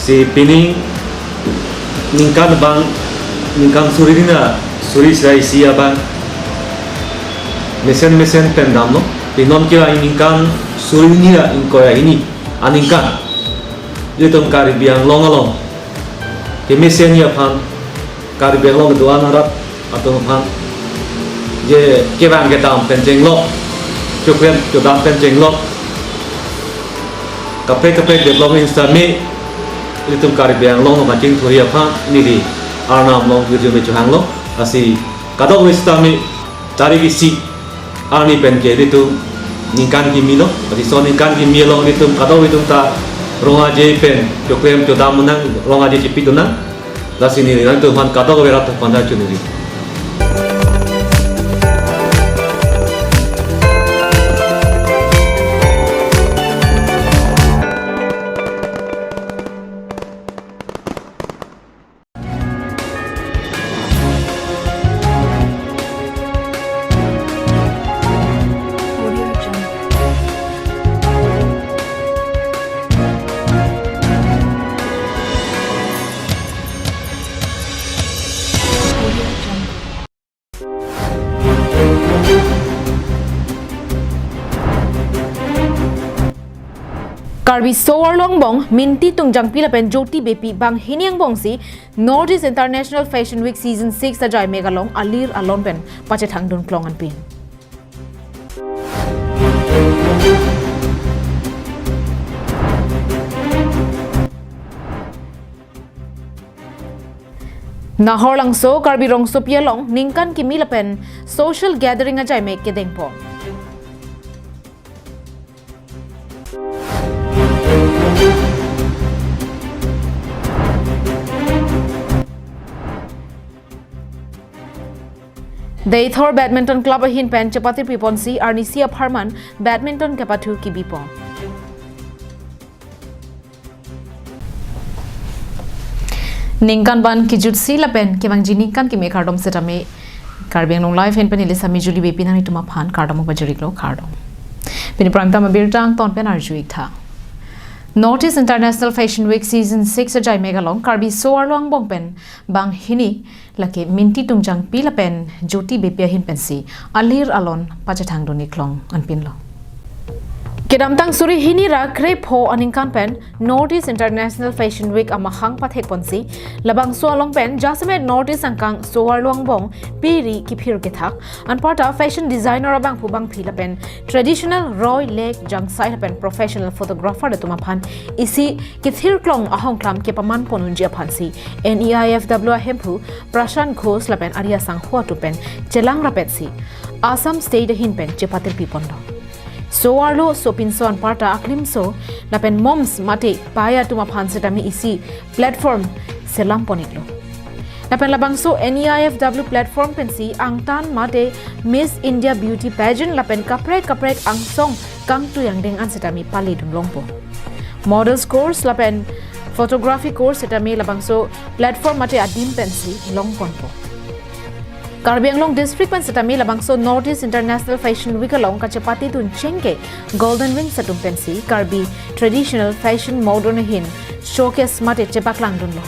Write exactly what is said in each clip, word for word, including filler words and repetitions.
Si pining ningkan abang, ningkan suri hini ra suri sra isi abang mesen mesen pen damlo. Pini non kira ningkan suri hini ra ingkoi ra hini aningkan ilitum Karbi Anglong along kemesen aphan, Karbi Anglong kedo-an arat atum aphan je kevang kedam pen chenglok, choklem chodam pen chenglok, kaprek kaprek development sitame ilitum Karbi Anglong along kachingthurji aphan neli Arnam along hirjume chohanglo. Lasi kadokave sitame tarik isi arni pen ke ilitum ningkan kimi lo. Lasi laso ningkan kimi along ilitum kadokave atum ta rong aje pen choklem chodam nang, rong aje chepidun nang. Lasi neli nangtum aphan kadokave rat aphan ta choningri. Karbi So-arlo angbong Minty Tungjangpi lapen Jyoti Beypi banghini angbongsi North East International Fashion Week Season six ajai mek along alir alon pen pachethangdun klong anpin. Nahorlangso Karbi Rongsopi along ningkan kimi lapen social gathering ajai mek kedengpo. Deithor Badminton Club ahin pen chepatir piponsi arnisi apharman badminton kepathu kibipo. Ningkan ban kejutsi lapen kevangji ningkan kimi kardom setame Karbi Anglong Live ahin pen neli Sami Juli Beypi nanglitum aphan kardom pajirlo, kardom. Pini prime time abirta angton pen arju-ik tha. North East International Fashion Week Season six ajai mek along Karbi So-arlo angbong pen banghini lake Minty Tungjangpi lapen Jyoti Beypi ahin pensi alir alon pachethangdun-ik klong anpinlo. Kedamtang suri hini ra krepho aningkan pen North East International Fashion Week amahang pathekponsi labangso along pen jasemet North East angkang So-arlo angbong piri kiphir kethak anparta fashion designer abangphu bangphi lapen traditional roi lek jangsai lapen professional photographer atum aphan isi kethir klong ahongklam kepaman pon unji aphansi N E I F W ahemphu Prashant Ghosh lapen ari asangho atum pen chelang rapetsi Assam State ahin pen chepatir piponlo. So-arlo sopinso anparta aklimso lapen moms mate paya atum aphan setame isi platform selam pon-iklo. Lapen labangso N E I F W platform pensi angtan mate Miss India Beauty Pageant lapen kaprek kaprek angsong kangtui angdeng an setame paledun longpo. Models course lapen photography course setame labangso platform mate adim pensi long ponpo. Karbi Anglong District pen setame labangso North East International Fashion Week along kachepatidun chengke Golden Wings atum pensi Karbi traditional fashion modern ahin showcase mate chepaklangdunlo.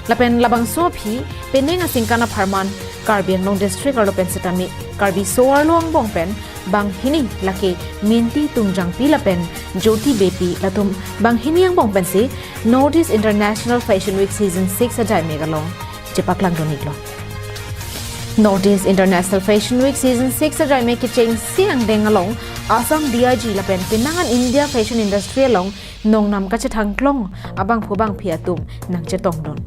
Lapen labangso aphi penang aningkan apharman Karbi Anglong District arlo pen setame Karbi So-arlo angbong pen banghini lake Minty Tungjangpi lapen Jyoti Beypi latum banghini angbong pensi North East International Fashion Week Season six ajai mek along chepaklangdun-iklo. North East International Fashion Week Season six ajai mek kechengsi angdeng along Assam D I G lapen penang an India fashion industry along nongnam kachethang klong abangphu bangphi atum nangchetongdun.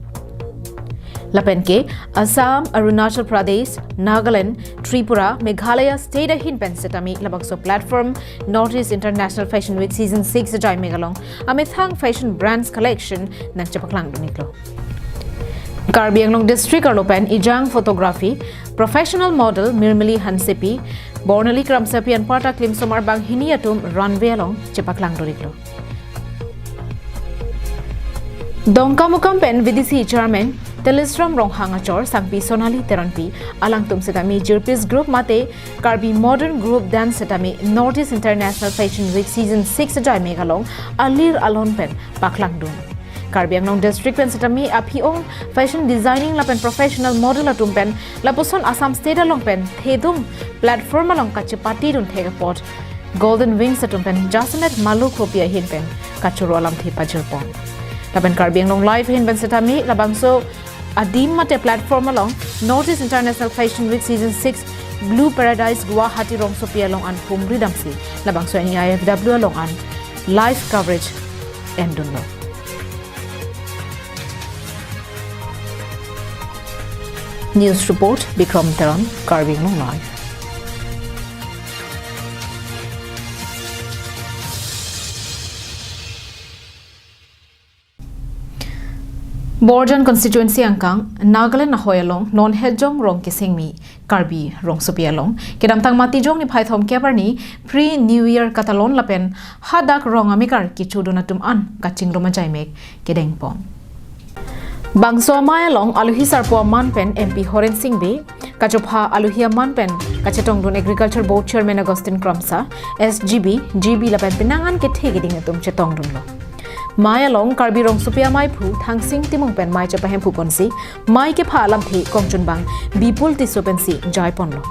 Lapen ke Assam, Arunachal Pradesh, Nagaland, Tripura, Meghalaya state ahin pen setame labangso platform North East International Fashion Week Season six ajai mek along amethang fashion brands collection nangchepaklangdun-iklo. Karbi Anglong District arlo pen ejang photography professional model Mirmili Hansepi, Bornali Kramsapi anparta klimsomar banghini atum runway along chepaklangdun-iklo. Dongkamukam pen V D C chairman Telisram Ronghang achor sangpi Sonali Teronpi alangtum setame Jirpis Group mate Karbi Modern Group dance setame North East International Fashion Week Season six ajai mek along alir alon pen paklangdun. Karbi Anglong District pen setame aphi-ong fashion designing lapen professional model atum pen lapuson Assam State along pen thedung platform along kachepatidun thek apot Golden Wings atum pen jasemet Maluk Khopi ahin pen kachoro alamthe pajirpon. Lapen Karbi Anglong Live ahin pen setame labangso adim mate platform along North East International Fashion Week Season six Blue Paradise Guwahati rongsopi along an humri damsi labangso N E I F W along an live coverage endunlo. News report, Bikram Teron, Karbi Anglong Live. Borjan constituency angkang Nagaland ahoi along non hejong rong kesengmi Karbi rongsopi along kedamtang Matijong niphai thomkep arni pre New Year katalon lapen hadak rong amekar kechodun atum an kachingrum ajaimek kedengpon. Bangso amei along alohi sarpo aman pen M P Horen Sing Bey, kachopha alohi aman pen kachetongdun Agriculture Board Chairman Augustine Kramsa, S G B, G B lapen penang an kethe keding atum chetongdunlo. Mei along Karbi rongsopi ameiphu Thangsing Timung pen mei chepahemphuponsi mei kepha alamthe kongchunbang Bipul Tisso pensi jaiponlo.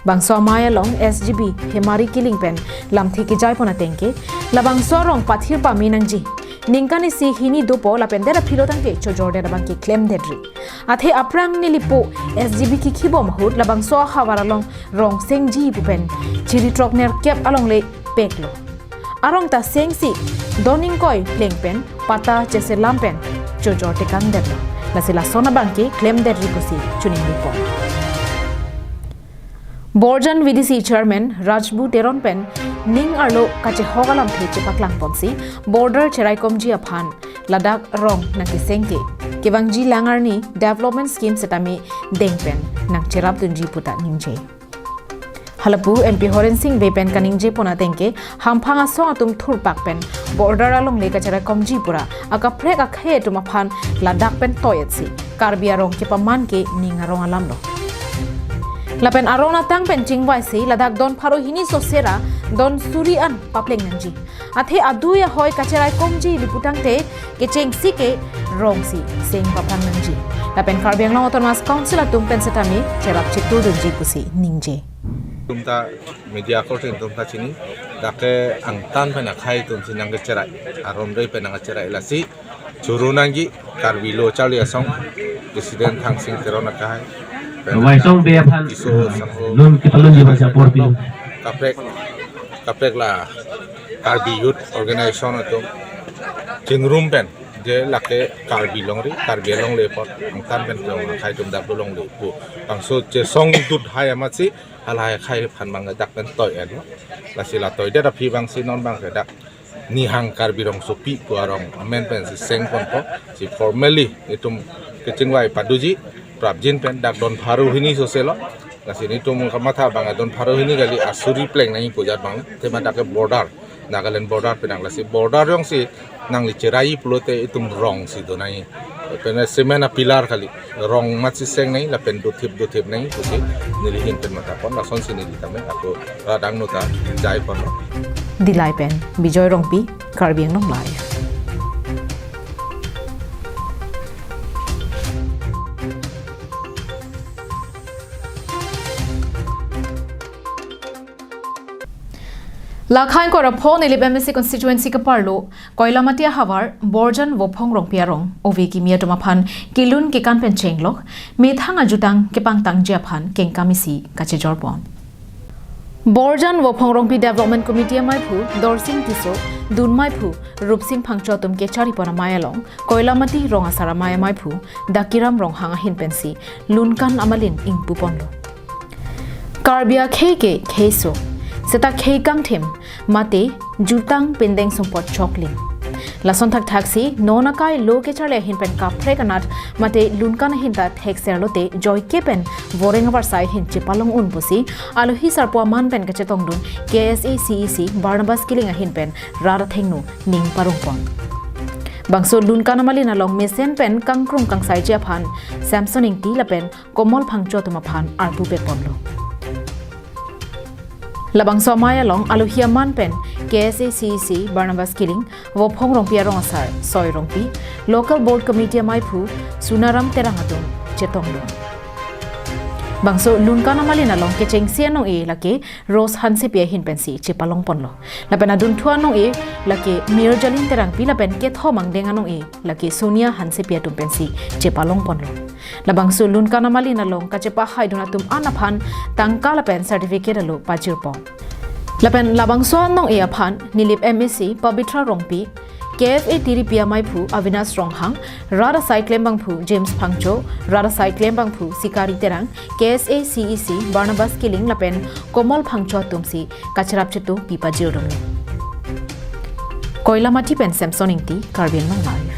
Bangso amei along S G B Hemari Killing pen lamthe kejaipon atengke, labangso arong pathir pame nangji. Ningkan isi hini dopo lapen det aphilo tangte chojordet abangke klemdetri. Athe aphrang nelipo S G B kikhibom ahut labangso ahavar along rong sengji pu pen chiri throk nerkep along le peklo. Arong ta sengsi don ingkoi pleng pen patta cheselam pen chojor tekangdetlo. Lasi lason abangke klemdetri pusi chiningripon. Borjan V D C Chairman Rajbu Teron pen ning arlo kachehok alamthe chepaklangponsi border cheraikomji aphan ladak rong nangkesengke kevangji lang arni development scheme setame deng pen nangcherapdunji puta ningje. Halapu M P Horen Sing Bey pen kaningjepon atengke hamphang asong atum thurpak pen border alongle kacheraikomji pura akaprek akhei atum aphan ladak pen toyetsi Karbi arong kepaman ke ning arong alamlo. Lapen aron atang pen chingvaisi ladak don pharo hini sosera don suri an papleng nangji. Athe adui ahoi kacheraikomji li putangte kechengsi ke rongsi seng paphrang nangji. Lapen Karbi Anglong Autonomous Council atum pen setame cherap chetudunji pusi ningje. Tumta media korte tumta chini, dak ke angtan pen akhei atumsi nangkecherai, aron doi pen nangkecherai lasi choro nangji Karbi Lo Charli Asong President Thangsing Teron akhei. Pen Waisong be aphan Tisso Sangho. Lun kepalunji bangsa apor pilo. Kaprek, kaprek la Karbi Youth Organization atum chingrum pen je lake Karbi longri, Karbi alongle apot angtan pen jong akhei atum dak do longle pu. Bangso chesongdut hai amatsi halahai akhei aphan bang dak pen toyetlo. Lasi la toydet aphi bangsi non bangke dak Nihang Karbi Rongsopi pu arong amen pensi sengponpo, si formally itum kechingvai paduji, prapjin pen dak don pharo hini soselo. Lasi nelitum kamatha bang don pharo hini kali, asuri pleng nangji pu ajat bang, tema dak ke border, Nagaland border pen nang, lasi border jongsi nangli cherai pulote itum rongsi do nangji. Pen cement a pillar kali, rong amatsi seng nangji lapen dothip dothip nangji pusi neli ahin pen mathapon, lasonsi neli tame ako radang nota jaiponlo. Dillai pen Bijoy Rongpi, Karbi Anglong Live. Lakhai kora pho Nilip M A C constituency kaparlo Koilamati ahavar Borjan Vophong Rongpi arong ove kimi atum aphan kelun kekan pen chenglok methang ajutang kepangtangji aphan kengkam isi kachejorpon. Borjan Vophong Rongpi Development Committee ameiphu Dorsing Tisso, dun meiphu Rupsing Phangcho atum kecharipon amei along Koilamati rong asar amei ameiphu Dakiram Ronghang ahin pensi lunkan amalin ingpuponlo. Karbi akhei ke kheiso, seta khei kangthim, mate jutang pindeng sumpot choklim. Lason thakthaksi non akai lo kecharli ahin pen kaprek anat mate lunkan ahin ta thekser lote joike pen voreng avarsai ahin chepalong un pusi alohi sarpo aman pen kachetongdun K S A C E C Barnabas Killing ahin pen rat athengno ning parongpon. Bangso lunkan amalin along mesen pen kangkrung kangsaiji aphan Samson Ingti lapen Komol Phangcho atum aphan arpu peponlo. Labangso amei along alohi aman pen K S A C E C Barnabas Killing, Vophong Rongpi arong asar Soi Rongpi, Local Board Committee amaiphu Sunaram Terang atum chetongdun. Bangso Lunkan Amalin along kechengsi anong-e lake Rose Hansepi ahin pensi chepalongponlo. Lapen adunthu anong-e lake Mirjalin Terangpi lapen kethom angdeng anong-e lake Sonia Hansepi atum pensi chepalongponlo. Labangso Lunkan Amalin along kachepahaidun atum an aphan tangka lapen certificate alo pajirpon. Lapen labangso anong-e aphan Nilip M A C Pabitra Rongpi, K F A Tiripi amaiphu Avinash Ronghang, rat asai klembangphu James Phangcho, rat asai klembangphu Sikari Terang, K S A C E C Barnabas Killing lapen Komol Phangcho atumsi kacherap chetu pipajirdunlo. Koilamati pen Samson Ingti, Karbi Anglong Live.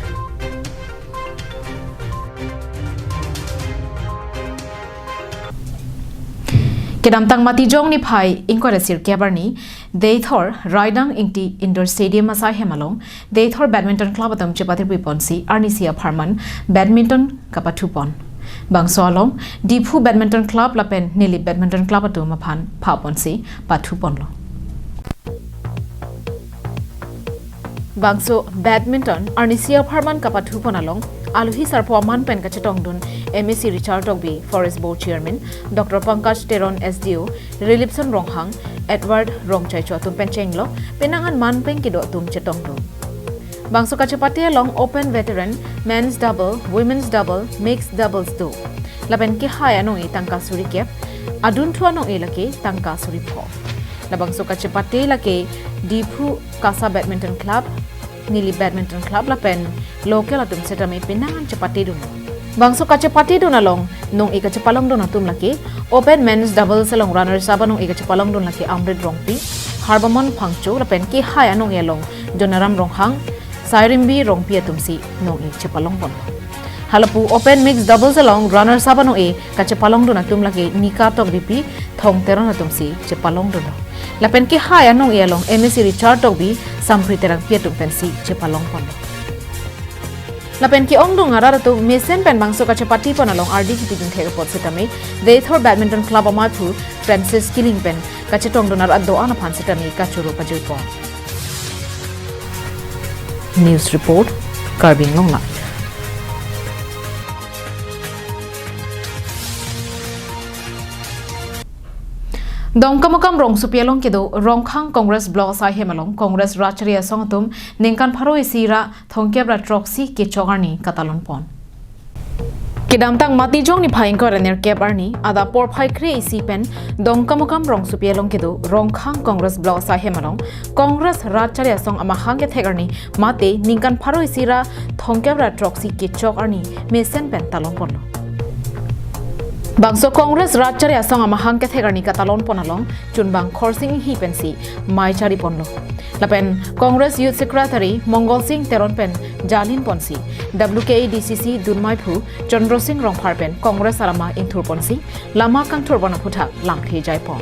Kedamtang Matijong niphai ingkoi ra sirkep arni, Deithor Raidang Ingti Indoor Stadium asai hem along Deithor Badminton Club atum chepatirpiponsi arnisi apharman badminton kapathupon. Bangso along Diphu Badminton Club lapen Nilip Badminton Club atum aphan phaponsi pathuponlo. Bangso badminton arnisi apharman kapathupon along aluhi sarpo aman pen kachetongdun M A C Richard Tokbi, Forest Board Chairman, Doctor Pankaj Teron S D O, Rilipson Ronghang, Edward Rongchaicho atum pen chenglok penang an man pen kedo atum chetongdun. Bangso kachepate along open veteran, men's double, women's double, mixed doubles do. Lapen kehai anong-e tangka suri kep, adunthu anong-e lake tangka suri pho. Labangso kachepate lake Diphu Kasa Badminton Club, Nilip Badminton Club lapen local atum setame penang an chepatedun. Bangso kachepatedun along nong-e kachepalongdun atum lake open men's doubles along runners up anong-e kachepalongdun lake Amrit Rongpi, Harbamon Phangcho lapen kehai anong-e along Jonaram Ronghang, Sairimbi Rongpi atumsi nong-e chepalongpon. Halapu open mixed doubles along runners up anong-e kachepalongdun atum lake Nika Tokbipi, Thong Teron atumsi chepalongdunlo. Lapen kehai anong-e along M A C Richard Tokbi, Sampri Terangpi atum pensi chepalongponlo. Lapen ke-ongdung arat atum mesen pen bangso kachepatepon along ardi kipidun thek apot setame, Deithor Badminton Club amaiphu Francis Killing pen kachetongdun arat do-an aphan setame kachoro pajirpon. News report, Karbi Anglong Live. Dongkamukam rongsopi along kedo Rongkhang Congress Block asai hem along Congress Ratchari Asong atum ningkan pharo isi ra thongkep ra throksi kechok arni katalonpon. Kedamtang Matijong niphai ingkoi ra nerkep arni adap porphai kre isi pen Dongkamukam rongsopi along kedo Rongkhang Congress Block asai hem along Congress Ratchari Asong amahang kethek arni mate ningkan pharo isi ra thongkep ra throksi kechok arni mesen pen talonponlo. Bangso Congress Ratchari Asong amahang kethek arni katalonpon along chunbang Khorsing Inghi pensi mei chariponlo. Lapen Congress Youth Secretary Mongol Sing Teron pen jalinponsi W K A D C C dunmeiphu Chandra Sing Rongphar pen Congress arama ingthurponsi lama kangthurpon aphuthak lamthe jaipon.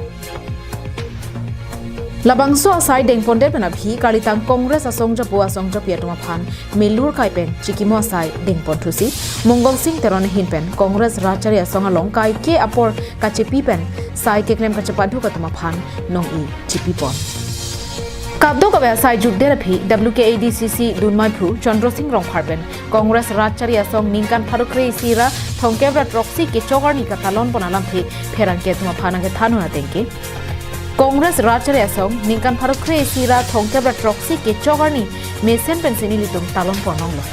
Labangso asai dengpondet pen aphi kalitang Congress asong japo asong japi atum aphan melur kai pen chikimo asai dengponthusi Mongol Sing Teron ahin pen Congress Ratchari Asong along kaike apor kachepi pen sai keklem kachepaduk atum aphan nong-e chipipon. Kadokave asai jutdet aphi W K A D C C dunmeiphu Chandra Sing Rongphar pen Congress Ratchari Asong ningkan pharo kre isi ra thongkep ra throksi kechok arni katalonpon alamthe pherangke atum aphan nangkethanun atengke, Congress Ratchari Asong ningkan pharo kre isi ra thongkep ra throksi kechok arni mesen pensi nelitum talonpon longlo.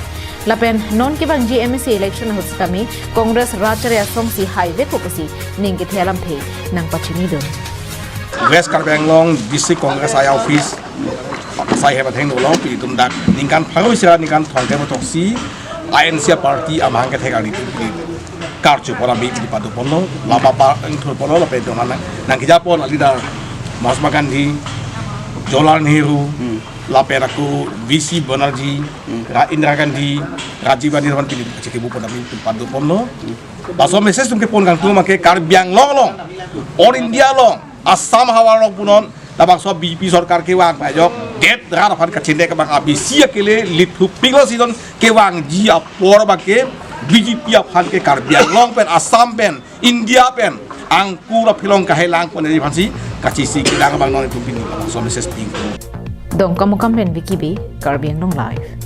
Lapen non kevangji M A C election ahut setame Congress Ratchari Asongsi haivekpo pusi ning kethe alamthe nangpachinidun. West Karbi Anglong District Congress I office asai hem athengno along pi itum dak ningkan pharo isi ra ningkan thongkep ra throksi I N C party amahang kethek arni itum pi karchopon abe pi padoponlo, lama pa ingthurponlo, lapen itum nang nangkejapon a leader Mahatma Gandhi, Jawaharlal Nehru, Hmm. lapen ako V C Banerjee, Hmm. Ra Indira Gandhi, Rajiv Gandhi lapen pi itum chekebupon abe itum padoponlo. Hmm. Laso message itum kepon kangtung abangke Karbi Anglong along, All India along, Assam havar along punon, labangso B J P sorkar kevang pajok, det rat aphan kachingthek abang abisi akele lithupiklo season kevangji apor abangke B J P aphan ke Karbi Anglong pen, Assam pen, India pen angkur aphelong kahelangpon eri aphansi kachisi kedang abang non itum pini labangso message ping. Dongkamukam pen Vicky Bey, Karbi Anglong Live.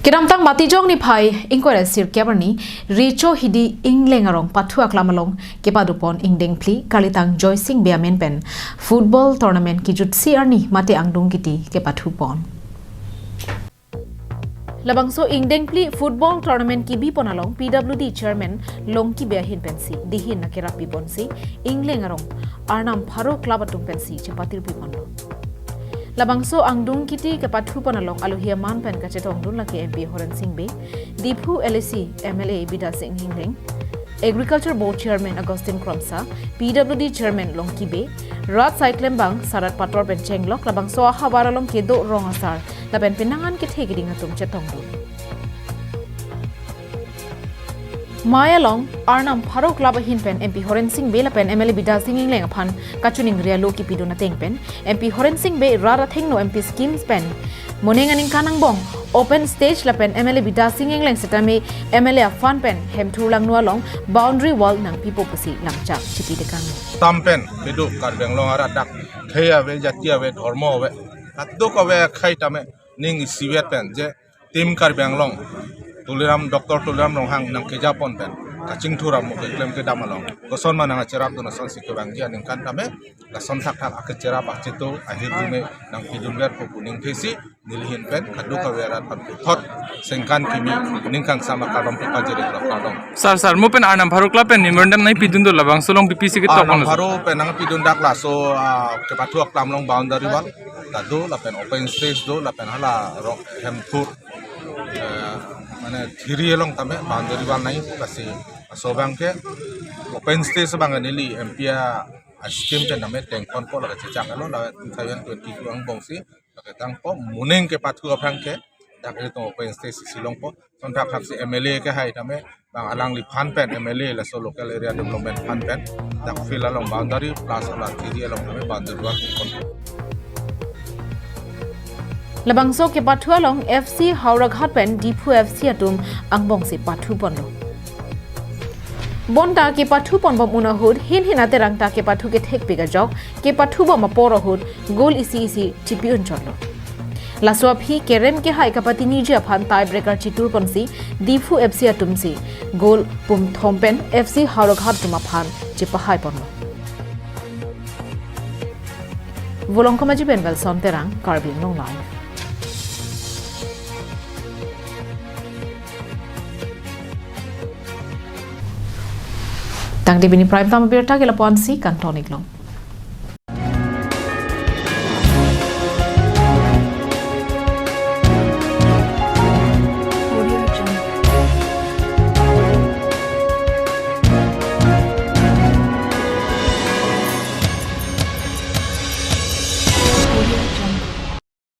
Kedamtang Matijong niphai ingkoi ra sirkep arni Recho Hidi Ingleng arong pathu aklam along kepadopon ingdeng phli kalitang Joysing Bey amen pen football tournament kejutsi arni mate angdung kiti kepathupon. Labangso ingdeng phli football tournament kibipon along P W D chairman Longki Bey ahin pensi dihin akerap piponsi Ingleng arong Arnam Pharo club atum pensi chepatir piponlo. Labangso angdung kiti kepathupon along alohi aman pen kachetongdun lake M P Horen Sing Bey, Diphu L A C M L A Bidya Sing Ingleng, Agriculture Board Chairman Augustine Kromsa, P W D Chairman Longki Bey, rat saiklembang Sarat Pator pen chenglok labangso ahavar along kedo rong asar lapen penang an kethe keding atum chetongdun. Mai along Arnam Pharo club ahin pen M P Horen Sing Bey lapen M L A Bidya Sing Ingleng aphan kachiningri alo kipidun ateng pen M P Horen Sing Bey rat athengno M P schemes pen moning aningkan angbong open stage lapen M L A Bidya Sing Ingleng setame M L A aphan pen Hemthur langno along boundary wall nangpipo pusi langchak chipi dekang. Tam pen kedo Karbi Anglong arat dak khei ave, jati ave, dhormo ave, kadokave akhei tame ning isivet pen je Team Karbi Anglong, Tuliram, Doctor Tuliram Ronghang nangkejapon pen kachingthur amo keklem kedam along koson ma nangcherapdun asonsi kevangji aningkan tame lason thakthak akecherap acheto ahirjume nangpidunverpo pu ningthesi nelihin pen kadokave arat aphan puthot sengkan kimi ning kangsam akardom pipajirlo, kardom. Sir, sir, mo pen Arnam Pharo club pen memorandum nangpidun do, labangso along P P C ketok Arnam Pharo pen nangpidun dak laso, ah, kepathu aklam along boundary wall ta do lapen open stage do lapen hala rong Hemthur, eh, mane thiri along tame boundary wall nangji, lasi laso abang ke open stage abang neli M P a, a scheme pen tame tengponpo, lake chechak alo, la two thousand twenty-two angbongsi lake tangpo, moning kepathu aphrang ke dak ilitum open stage si longpo. Lason thakthak si M L A kehai tame bang alangliphan pen M L A laso local area development fund pen dak field along boundary plus hala thiri along tame boundary wall ponpo. Labangso kepathu along F C Howraghat pen Diphu F C atum angbongsi pathuponlo. Bonta kepathuponbom un ahut hin hin aterang ta kepathu kethekpik ajok kepathubom apor ahut goal isi isi chipi-un chotlo. Laso aphi kerem kehai kapatiniji aphan tie breaker chiturponsi Diphu F C atumsi goal pumthom pen F C Howraghat atum aphan chepahaiponlo. Volongkom Aji pen Wilson Terang, Karbi Anglong Live. Tangte pini Prime Time abirta ke lapu-ansi kangton-iklong.